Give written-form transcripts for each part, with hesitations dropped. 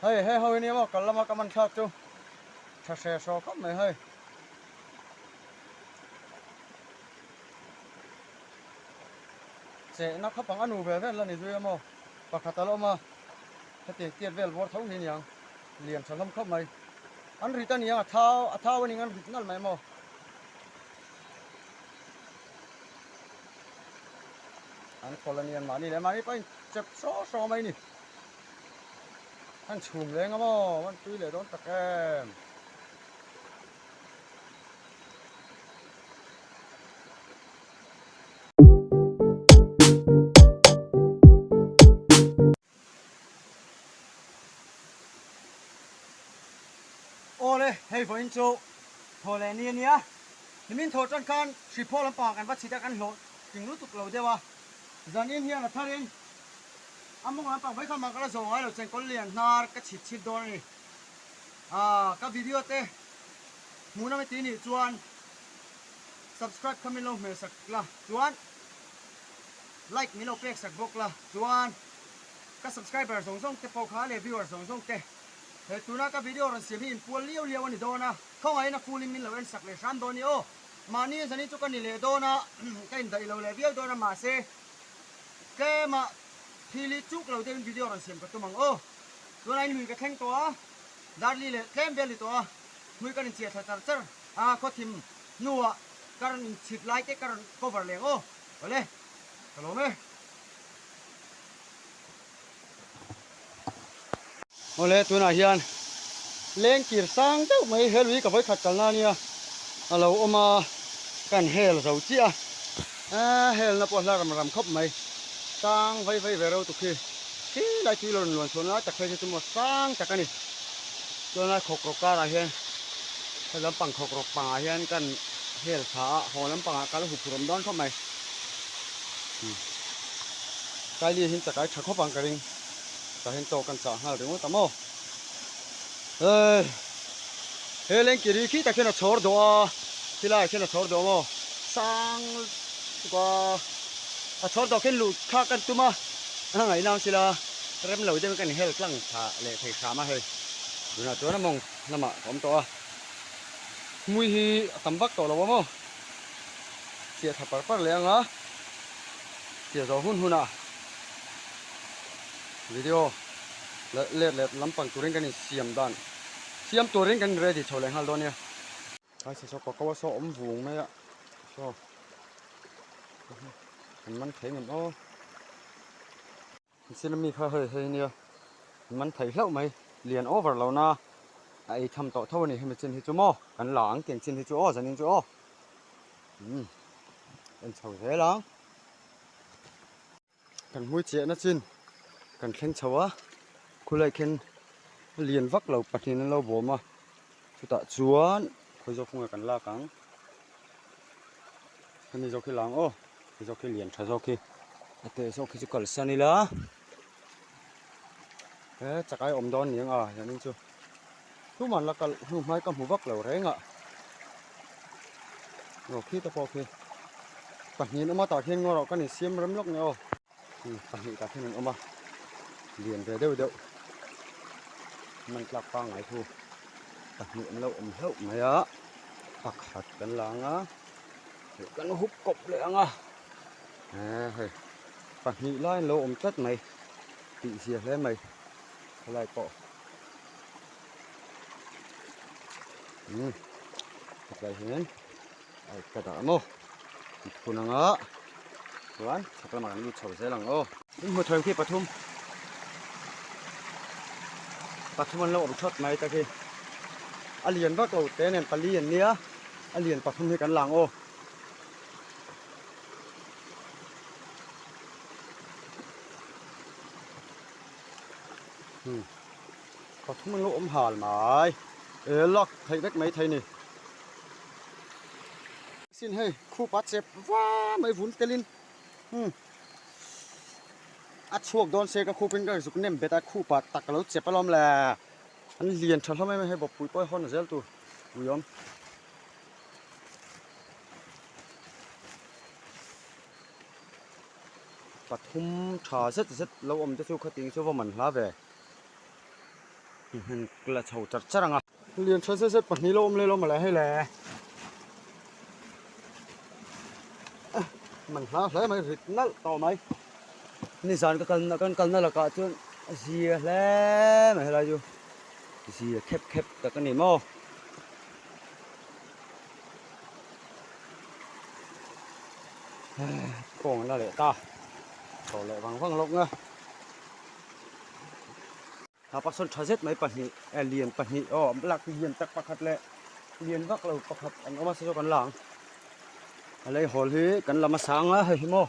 Hei he ho hi nia maw kal lama ka man thlak chu tha hre hraw khawp mai hei. Chehna khawp ang a nu ve vel la ni zui a maw pakhat a la awm a hetiang tiat vel bawr tho hi niang lian tha hlawm khawp mai. An rit a niang a thau a thau a ning an rit nalh mai maw. An khawl a nian mahni leh mahni pawhin chep hraw hraw mai a ni. An chhum leng a maw an tui leh dawn tak em. Awle, hei vawiin chu thaw leh ni a nia. Nimin thaw tan khan hriphaw lampangah kan va chhit a, kan hlawh ting lutuk lo deuh a. Zanin hian a tharin a mawng lampang vawi kha mah ka la zawh ngai lo, chengkawl lian hnar ka chhit chhit dawn a ni. Aa, ka video te hmuhna mi ti nih chuan subscribe kha min lo hmehsak la chuan like min lo peksak bawk la chuan ka subscriber zawng zawng te pawh kha leh viewer zawng zawng te he tuna ka video rawn siam hi inpual liau liau a ni dawn a, khawngaihin a full in min lo en sak leh hram dawn ni aw. Mahni zani chu ka ni leh dawn a, ka indaih lo leh viau dawn a mahse tlema thil hi chuk lo deuhin video rawn siam ka tum ang aw. Tunah in lui ka thleng tawh a, darli leh tlem vel ni tawh a, hmui kan inchiah thla char char a, khawthim hnuah ka rawn inchhit lai te ka rawn cover leh ang aw. Awle, ka lawm e. Awle, tunah hian leng kir sang deuh mai he lui ka vawikhat kalna ania a lo awm a, kan hel zo chiah a, helna pawh hla ram ram khawp mai, sang vai vai ve reuh tuk hi. Khi lai tui lo rawn luan chhuah lai tak phei khi chu maw sang tak a ni. Chuan lai khawk rawk karah hian he lampang khawk rawk pangah hian kan hel thla a, haw lampangah kal hup hurawm dawn khawp mai. Kylie hian chakai tha khawp ang ka ring. Tah hian chaw kan chah nghal ringawt a maw. He lengkiri khi tak hian a chhawr dawh a, khilaiah khian a chhawr dawh maw. Sang lutuk a, a chhawr dawh khian luh thlak kan tum a, a ngaihna ang sila rem lo deuhin kan inhel tlang thla leh thei hram a hei. Tunah chuan a mawng lamah ka awm tawh a, hmui hi a tam vak tawh lo a maw. Chhiah thla par par leh ang a, chhiah zawh hun hunah video leh let let lampang turin kan insiam dan siam turin kan ready chho leh nghal dawn nia. Ai saw saw ko a saw awm vung mai a saw an man thei ngem aw an sin ami kha hei hei nia an man thei hlauh mai lian over lo na a ei tham tawh tho ani hemi chin hi chu maw kan la ang tiang chin hi chu aw zanin chu aw umm en chho zel ang. Kan hmui chiahna chin kan thleng chho a, khulai khian lian vak lo pahnih an lo bawm a, chutah chuan khawi zawk hunga kan lak ang, hemi zawk hi lang aw, hei zawk hi lian tha zawk hi, a teh zawk hi chu kalsan ila, he chakai awm dawn ni ang a hianin chu tuman la kalh hnu hmai ka hmu vak lo reng a, aw khi te pawh khi. Pahnih an awm a tah khian ngaw rawh ka ni siam rem lawk nge aw. Pahnih tah khian an awm a lian ve deuh deuh man tlak pangngai thu pahnih an lo awm hlauh mai a pakhat kan la ang a kan hup kawp leh ang a hei pahnih lai an lo awm tlat mai tih zia hle mai helai pawh umm hetlai hian. Ai ka dah maw thun anga chuan chhak lamah kan lut chho zel ang aw. In hmu thawi khi pathum pathum an lo awm thawt mai ta khi a lian vak lo te nen pali an nia a lian pathum hi kan lang aw. Pathum an lo awm hal mai e lak theih vek mai thei ni. Sin hei khupa chep va mai vun telin umm a chhuak dawn se ka khupin ka zuk nem bet a khupa tak lo chep alawm le an lian tha hlawm em em hei bawppui pawh hi hawn zel tur ui awm. Pathum tha zet zet lo awm te chu khating chu va man hla ve. Han la chho char char ang a. Lian tha zet zet pahnih lo awm leh lo mawle hei le. Man hla hle mai rit nalh tawh mai. Nizan ka kalna kan kalna lakah chuan a zia hle mai helai chu. Zia khep khep tak a ni maw. Kawng a la leh ta. Chho leh vang vang lawk nga. A pasal tha zet mai pahnih eh lian pahnih aw lak lian tak pakhat leh lian vak lo pakhat an awm a saw kan la ang a lei hawl hi kan lam a sang a hei hi maw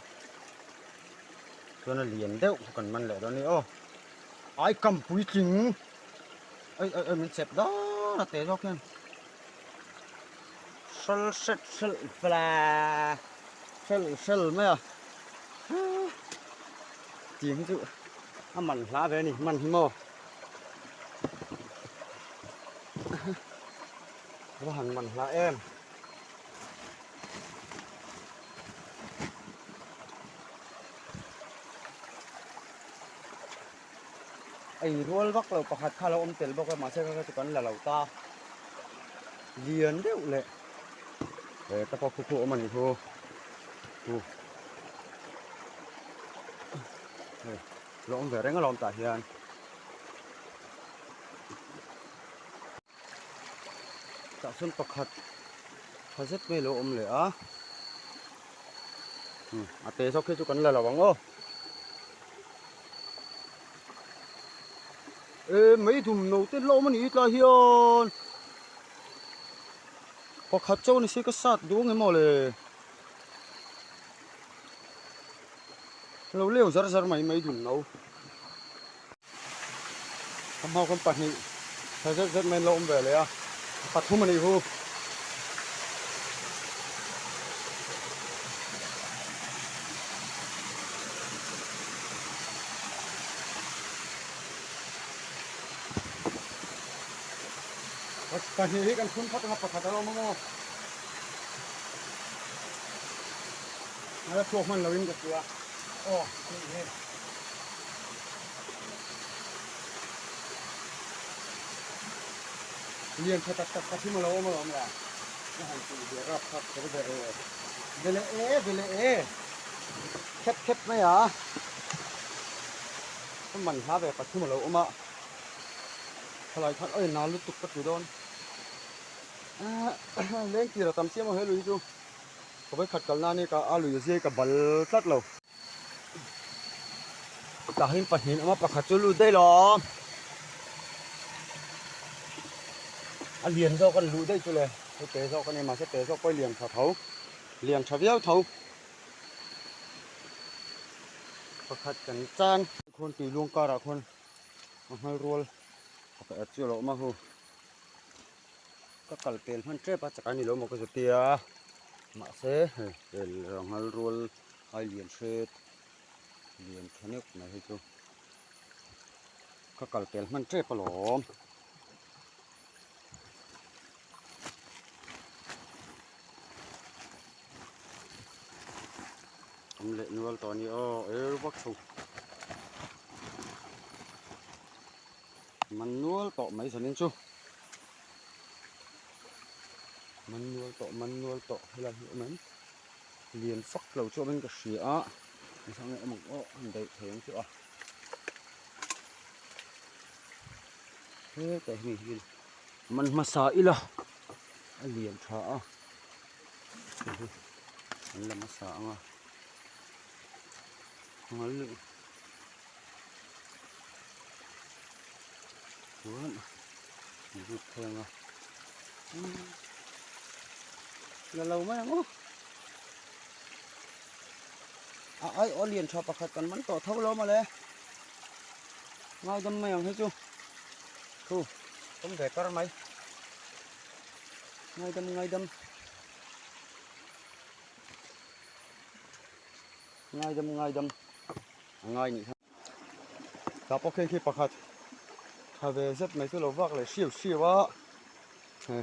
chuan a lian deuh kan man leh dawn a ni aw ai kam puitling ai ai ai min chep dawn a te zawk hian hral hret hrelh fla hrelh hrelh mai a tih hi chu a man hla ve a ni man hi maw a va han man hla em ei rual vak lo pakhat kha a lo awm tel bawk a mahse kha chu kan la lo ta lian deuh leh he ta pawh khu khu awm a nih chu khu. Hei lo awm ve reng alawm tah hian tah chuan pakhat tha zet mai a lo awm leh a a te zawk hi chu kan la lo ang aw e mai dum no te hlawm a ni tlai hian pakhat chauh a ni si ka sat duh ang em aw le. Lo leu zar zar mai mai dun lo. Ka hma khawn pahnih tha zet zet mai an lo awm ve leh a, pathum a nih hu. Pahnih hi kan phun phawt anga pakhat a lo awm ang aw. A la chhuak hman loin ka hria aw tih hi. Lian tha tak tak pathum a lo awm alawm le. A han tih ve rap kha kher ve e. Ve leh e, ve leh e. Khep khep mai a. Ka man hla ve pathum a lo awm a. Thalai khan oi na lutuk ka tlu dawn. Leng tir a tam chiam a he lui hi chu. Ka vawi khat kalna a ni ka a lui zia hi ka bal tlat lo. Tah hian pahnih an awm a pakhat chu lut daih lo. A lian zawk a ni luh daih chu le hei te zawk a ni mahse te zawk pawh hi lian tha tho lian tha viau tho. Pakhat kan chan khawn tui luang karah khawn a nghal rual pakhat chu a lo awm a hu. Ka kal pel hman tep a chak a ni lo maw ka zut tia mahse hei pel ranghal rual ai lian hret lian tha neuh mai hi chu ka kal pel hman tep alawm. Awm leh nual tawh a ni aw er vak chho. Man nual tawh mai zanin chu man nual tawh man nual tawh helai hi awm em lian fak lo chu awmin ka hria a engthang nge awm ang aw an daih thei ang chu a hetah hi hei man hmasa ila a lian tha a an la hmasa ang a. Chuan zut thleng a la lo mai ang aw a ai aw lian tha pakhat kan man tawh tho lo mawle ngaidam mai ang hi chu thu awm ve kar mai ngaidam ngaidam Ngaidam ngaidam a ngai nih kha. Tah pawh khi khi pakhat tha ve zet mai chu lo vak leh hriau hriau a he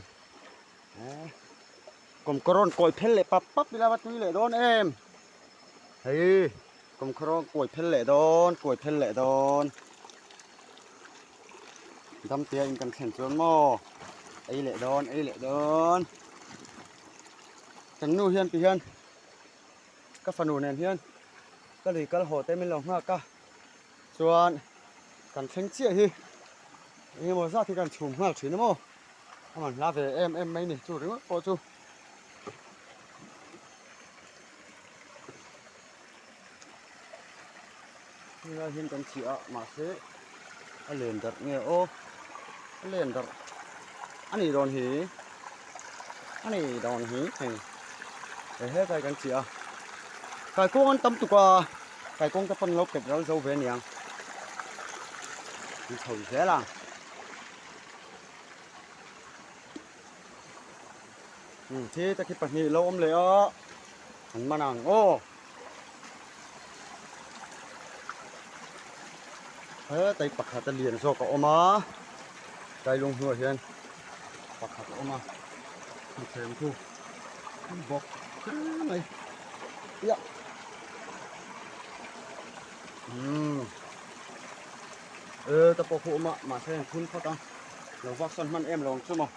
kawmkawr rawn kawi phel leh pap pap ila va tui leh dawn em hei kawmkawr rawn kawi phel leh dawn kawi phel leh dawn. Damtea in kan thlen chuan maw ei leh dawn ei leh dawn kan nu hian ti hian ka fanu nen hian ka lui kal haw te min lo nghak a chuan kan thleng chiah hi eng emaw zat hi kan chhum nghal thin a maw a man hla ve em em mai ni chu ringawt pawh chu. Helai hian kan chhiah a mahse a len darh nge aw a len darh a nih dawn hi a nih dawn hi hei he hetlai kan chhiah a kaikuang an tam tuk a kaikuang te pawn an lo pet ral zo ve aniang an chho zel a. Thi te khi pahnih lo awm leh a an man ang aw hetlai pakhat a lian zawk a awm a tlai lung hnuah hian pakhat a awm a hmuhthleng chu bawk hle mai ia umm e te pawh khu a awm a mahse an phun phawt ang lo vak sawn hman em lo ang chu maw.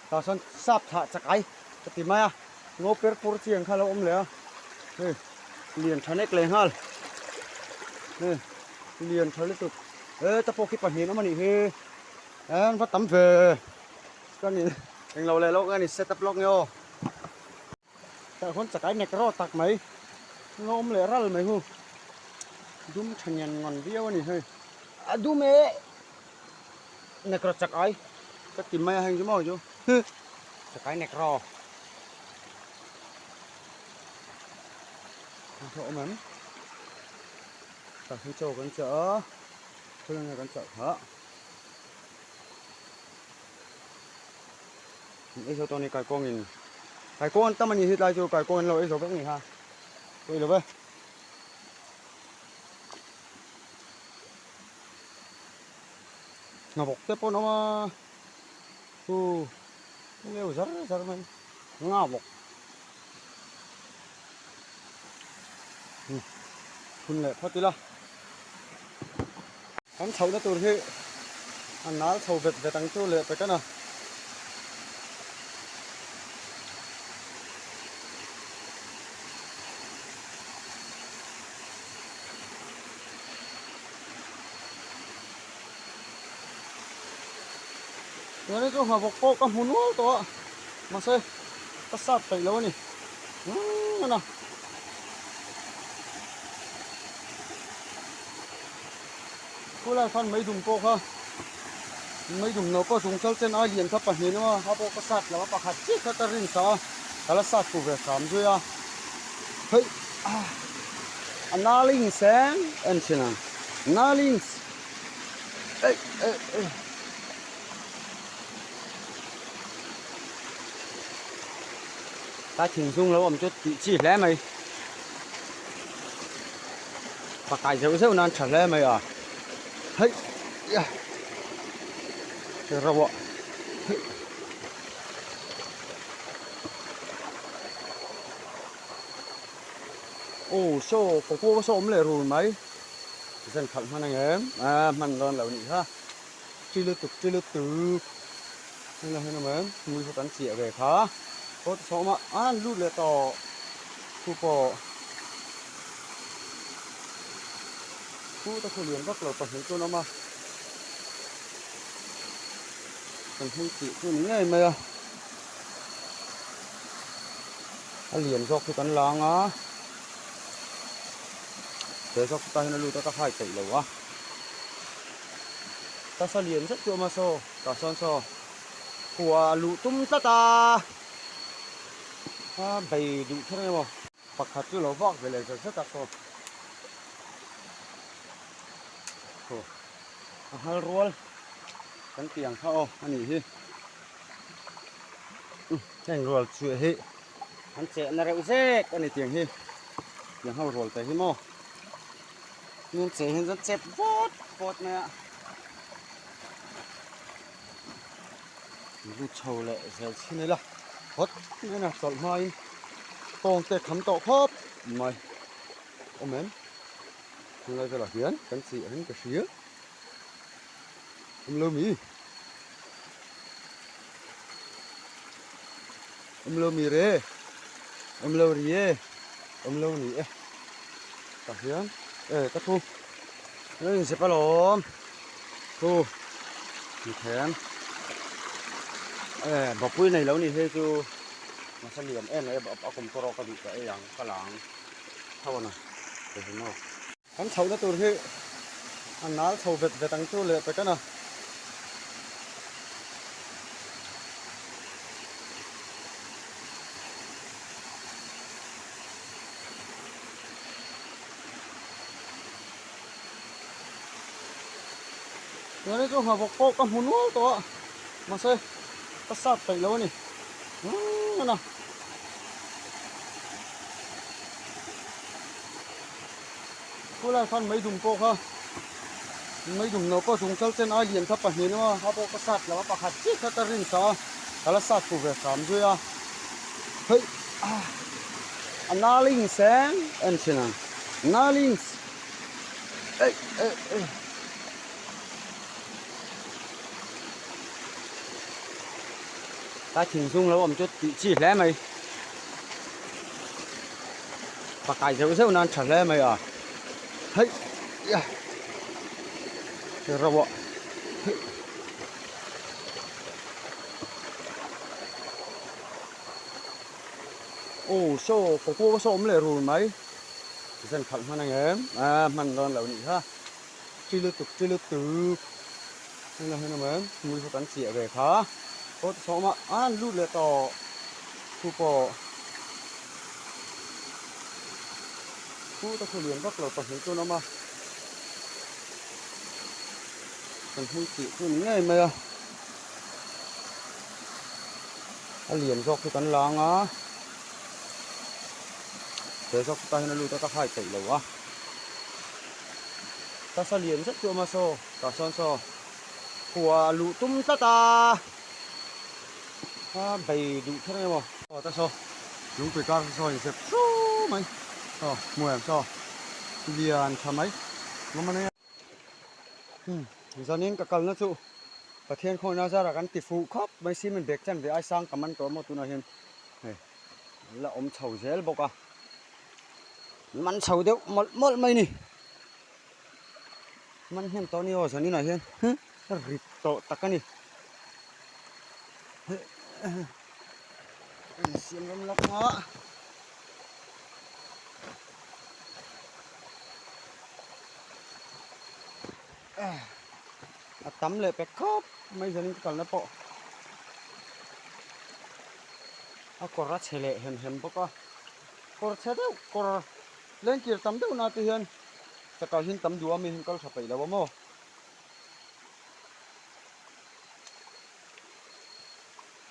Tah sawn sap thlah chakai ka ti mai a ngaw per pur chi ang kha a lo awm leh a hei lian tha nek leh nghal hei lian tha lutuk heta pawh khi pahnih an awm a nih hi an va tam ve ka ni englo leh lawk nge ni set up lawk nge aw. Tah khawn chakai nek rawt tak mai nga awm leh ral mai hu dum tha ngen ngawn viau a ni hei a dum e nek rawt chakai ka ti mai a heng chu maw chu chakai nek raw a awm em tah hian chaw kan chah a khawi nge kan chah phah. Ei zo tawh a ni kaikuangin kaikuang an tam a ni hetlai chu kaikuang an lo ei zo vek a ni kha pawi lo ve. Hnawk te pawh an awm a chu leu zar zar mai ngavawk phun leh phawt ila kan chhohna tur hi a nal chho vet vet ang chu leh pek a na. Chuanin chu hnawk pawh ka hmu nual tawh a mahse ka sat peih lo a ni umm a khulai khan meidum pawh kha meidum no pawh chung chal chen ai lian kha pahnih a a pawh ka sat lo a pakhat chiah kha ka rin sa a ka la sat fuh ve hram zui a hei a naling seng en thin ang naling ei ei ei. Ka thinzung lo awm chu tih chi hle mai pakai zeuh zeuh nan tha hle mai a hei ia ro ah hei aw saw kawkaw saw awm leh rur mai zan khalh hman ang em a hman dawn lo nih kha. Chi lutuk chi lutuk helai hian awm em hmui kha kan chiah ve kha aw ti sawm a an lut leh tawh chu pawh. Khuta khu lian vak lo pahnih chu an awm a, kan hmui tih chu ni ngei mai a, a lian zawk chu kan lang a, he zawk chu tah hian a lut a ka hai peih lo a, tasa lian zet chu a awm a saw tah sawn saw kua a luh tum tlat a, a bei duh kher emaw. Pakhat chu lo vak ve leh zet zet a saw. Thu a nghal rual kan tih ang kha aw a nih hi. Heng rual chhuah hi an chehna reuh zek a ni tiang hi. Tiang ho rual te hi maw. Min cheh hian chuan chep vawt vawt mai a. Lut chho leh zel chhin ila hawt mai a chawlh hmain tawng te kham tawh khawp mai awm em tunlai velah hian kan chih ang ka hria awm lo mi awm lo mi re awm lo ri e awm lo ni e tah hian e ka thu a inzep alawm thu mithiam e bapui nei lo ni hei chu nasa lian em mai a kum pawh erawh ka duh ta ei ang ka la ang tho a na kan chhohna tur hi a nal chho vet vet ang chu leh pek a na. Chuanin chu nghavawk pawh ka hmu nual tawh a mahse ka sat peih lo a ni umm a khulai khan meidum pawh kha meidum no pawh zung chal chen ai lian kha pahnih a a pawh ka sat lo a pakhat chiah kha ka rin sa a ka la sat fu ve hram zui a hei a naling seng en thin ang naling ei ei ei. Ka thinzung lo awm chu tih chi hle mai pakai zeuh zeuh nan tha hle mai a hei ia ro ah hei aw saw kawkuau saw awm leh rul mai zen khalh hman ang em a hman dawn lo nih kha. Chi lutuk chi lutuk heng ah hian awm em hmui kha kan chiah ve kha aw ti sawm a a an lut leh tawh thu pawh thu te khu lian vak lo pahnih chu an awm a kan hmui tih chu ni ngei mai a a lian zawk chu kan lang a he zawk chu tah hian a lut a ka hai peih lo a. Tasa lian zet chu a awm a saw tah sawn saw khua a luh tum tlat a a bei duh kher emaw aw ta saw lungpui kar saw inzep hru mai aw hmu em saw lian tha mai ngawm a nei a umm zanin ka kalna chu Pathian khawina zarah kan ti fuh khawp mai cement bag chan ve ai sang ka man tawh maw tunah hian hei la awm chho zel bawk a. Man chho deuh mawlh mawlh mai ni man hnem tawh ni aw zanin ah hian rit tawh tak a ni insiam ram lawk a a tam leh pek khawp mai zanin ka kalna pawh a kawr a chhe leh hem hem bawk a. Kawr chhe deuh kawr lengkir tam deuh na te hian chakal hin tam duh a mi hian kal tha peih lo a maw.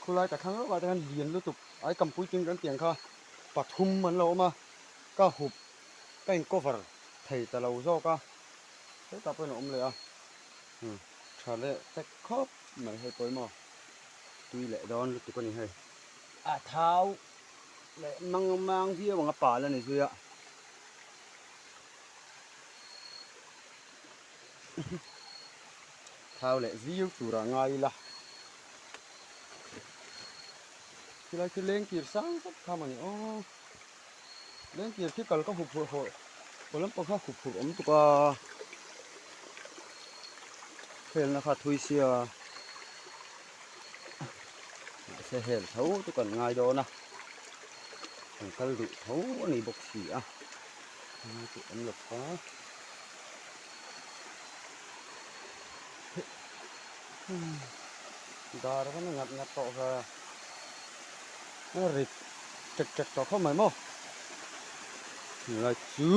Khulai ka thlang lawkah te hian lian lutuk ai kampui ting kan tiang kha pathum an lo awm a ka hup ka in cover thei ta lo zawk a hetah pawhin a awm leh a tha leh tek khawp mai hei pawimawh tui leh dawn lutuk a ni hei a thau. Leh mang mang viau ang a pal a ni zui a. Thau leh viau turah ngai ila. Khilai khi lengkir sang zet kha mawni aw. Lengkir khi kal ka huphurh haw haw lampang kha huphurh awm tuk a. Helna kha thui sia mahse hel tho chu kan ngai dawn a kan kal duh tho a ni bawk si a chu awm lo kha dar a va ngat ngat tawh ve a rit ṭek ṭek tawh khawp mai maw lai chu.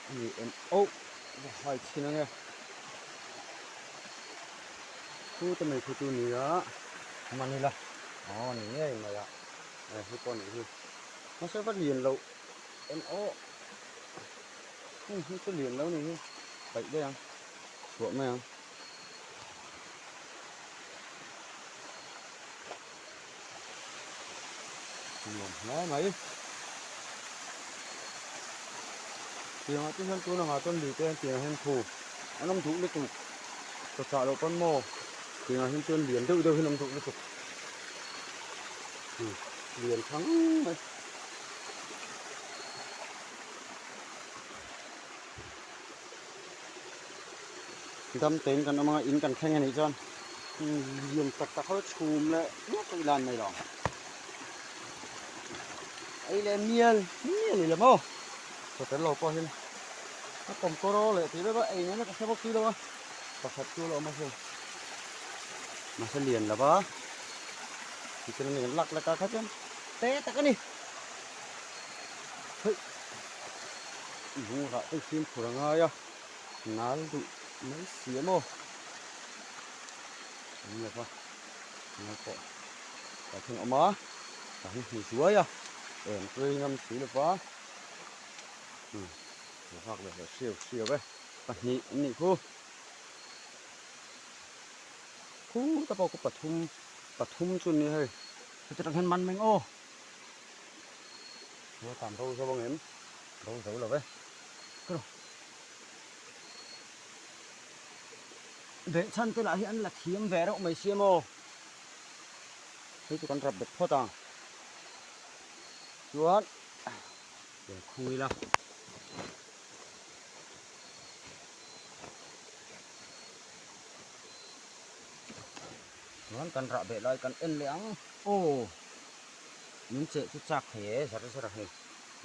Ani em oh va hai chhin ange chu te mai khu chu nia man ila aw ni ngei mai a e hei pawh anih hi mahse va lian loh em aw heng hi chu lian lo anih hi paih daih ang chhuah mai ang. Nuam hle mai. Tiangah te hian tun angah chuan lui te hian tiangah hian thu an awm duh lutuk. Chaw chah loh pawn maw tiangah hian chuan lian deuh deuh hian an awm duh lutuk. Lian thang mai. Dam tein kan awm anga in kan thleng anih chuan lian tak tak ho chhum leh nuap pawh i lan mai lo ei leh mial mial i la maw chaw tel lo pawh hian a kawm kawr aw leh tih vek a ei ngaihna ka hre bawk si lo a pakhat chu a la awm a hei mahse lian lo va tichuan a ni lak lek a kha chuan te tak a ni hei. Lung rah te fimkhur a ngai a, nal duh mai si a maw? Awm lo va, nal pawh tah khian a awm a, tah hian hmu zuai a, eng tui ngam si lo va, umm lo vak leh leh hriau hriau e, pahnih an nih khu, khuta pawh khu pathum pathum chu an ni hei, heti tang hian man mai ang aw. Maw tam bo zo ang em? Bo zo lo e. Kawr. Beh chhan te lah hi an la thiam ve reuh mai sia maw? Hei chu kan rap bet phawt ang. Chuan in khung ila. Chuan kan rah beh lai kan en leh ang. Aw. Min cheh chu chak thei e zar zar a hei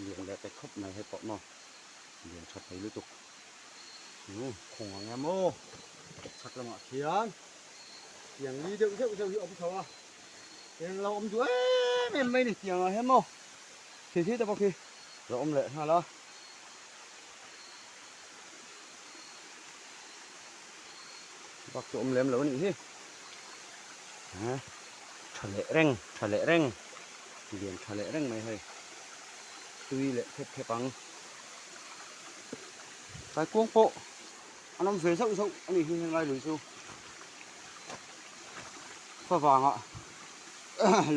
lian leh pe khawp mai hei pawh maw lian tha thei lutuk chu khawng ang em aw chhak lamah khian tiang li deuh zeuh zeuh hi a awm chho a eng lo awm duh em em mai a ni tiang ah hian maw khi khi te pawh khi lo awm leh nghal a. Bak chu awm lem lo a nih hi. Tha leh reng, tha leh reng, lian tha leh reng mai hei. Tui leh khep khep ang. Tlai kuang pawh an awm ve zauh zauh a nih hi henglai lui chu. Favangah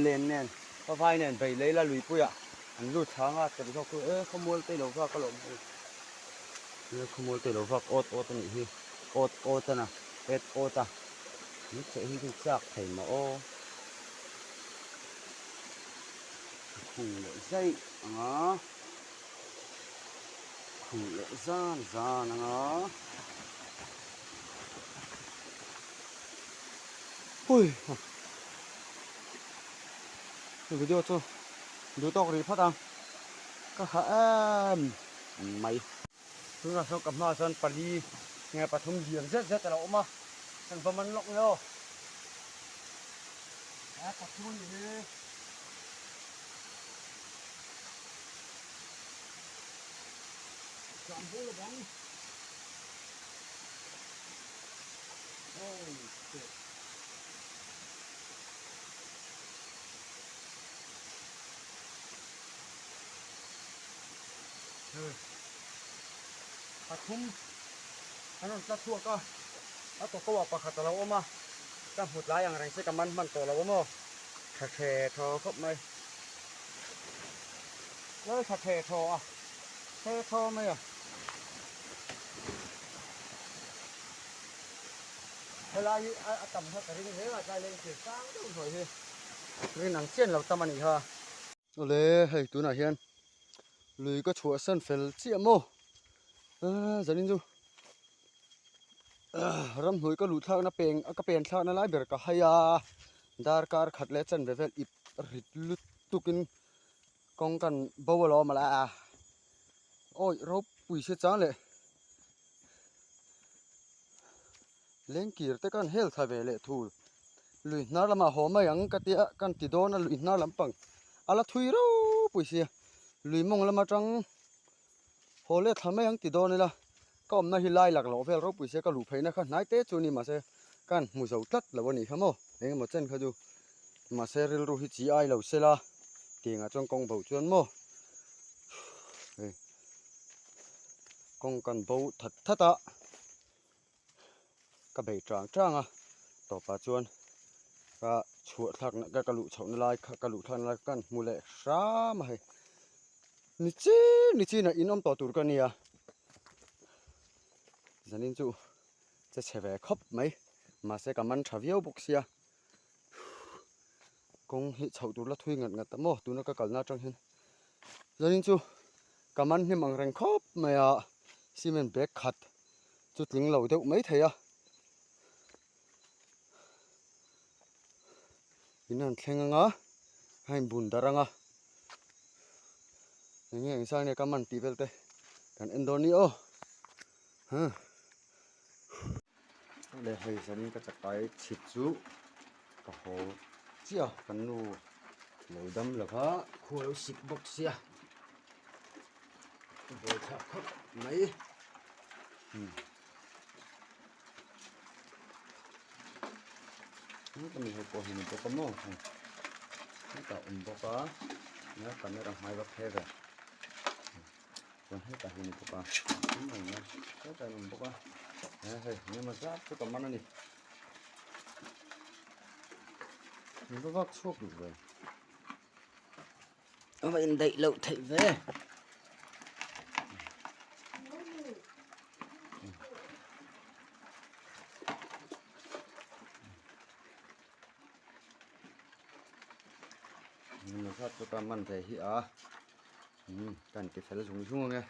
len nen, favai nen bei lei la luipuiah an lut thla anga tep zawk chu e khawmual te lo vak alawm hei. Khawmual te lo vak awt awt a nih hi. Awt awt a na, et awt a. Min cheh hi chu chak thei maw aw. A khung leh zaih ang a. Khung leh zan zan ang a. Hui ha. Video chu duh tawk rih phawt ang. Ka ha em mai. Tunah sawn ka hmaah chuan pali nge pathum lian zet zet a lo awm a, kan va man lawk nge aw. A pathum a ni hi. Tlan bo lo bang. Oh shit. Pathum an rawn tla chhuak a, a kawkaw ah pakhat a lo awm a, ka hmu tlai ang reng se ka man hman tawh lo a maw, tha the thaw khawp mai, lal tha the thaw a, the thaw mai a. Helai hi a tam kha ka ring hle a, tlai leng thir sang deuh hnuai hi rin ang chian lo tam a nih kha. Awle hei tunah hian. Lui ka chhuahsan fel chiah maw zanin chu ramhnuai ka luh thlakna peng ka pen thlakna lai ber ka hai a darkar khat leh chanve vel ip rit lutukin kawng kan bo alawm a la a awi ropui se chang leh lengkir te khan hel thla ve leh thul lui hnar lamah haw mai ang ka tia kan ti dawn a lui hnar lampang a la thui ropui sia lui mawng lam atang haw let thla mai ang ti dawn ila ka awmna hi lai lak loh vel ropui sia ka luh pheihna kha hnai te chu a ni mahse ka han hmu zo tlat lo a nih kha maw eng emaw chen kha chu mahse rilru hi chi ai lo sela tiangah chuan kawng bo chuan maw hei kawng kan bo that that a. Ka bei tang tang a tawpah chuan ka chhuah thlakna ka ka luh chhohna lai kha ka luh thlakna lai kha kan hmu leh hram a hei ni chin ni chin ah in awm tawh tur ka nia zanin chu che chhe ve khawp mai mahse ka man tha viau bawk sia kawng hi chhoh tur la thui ngat ngat ta maw tuna ka kalna atang hian zanin chu ka man hnem ang reng khawp mai a cement bag khat chu tling lo deuh mai thei a in an thleng anga a in bun darh anga eng nge eng sang nge ka man tih vel te kan en dawn ni aw huh le hei zanin ka chakai chhit chu ka haw chiah a kan nu lo dam lova khua lo sik bawk sia. Bawi thlak khawp mai ka mi ho pawh hi ni bawk a maw hei hetah awm bawk a nia camera hmai va phe ve chuan hetah hi ni bawk a hetah an awm bawk a hei engemaw zat chu ka man a ni in va vak chhuak duh ve. A va indaih loh theih ve. Zat chu ka man ve hi a kan ti fel zung zung ange.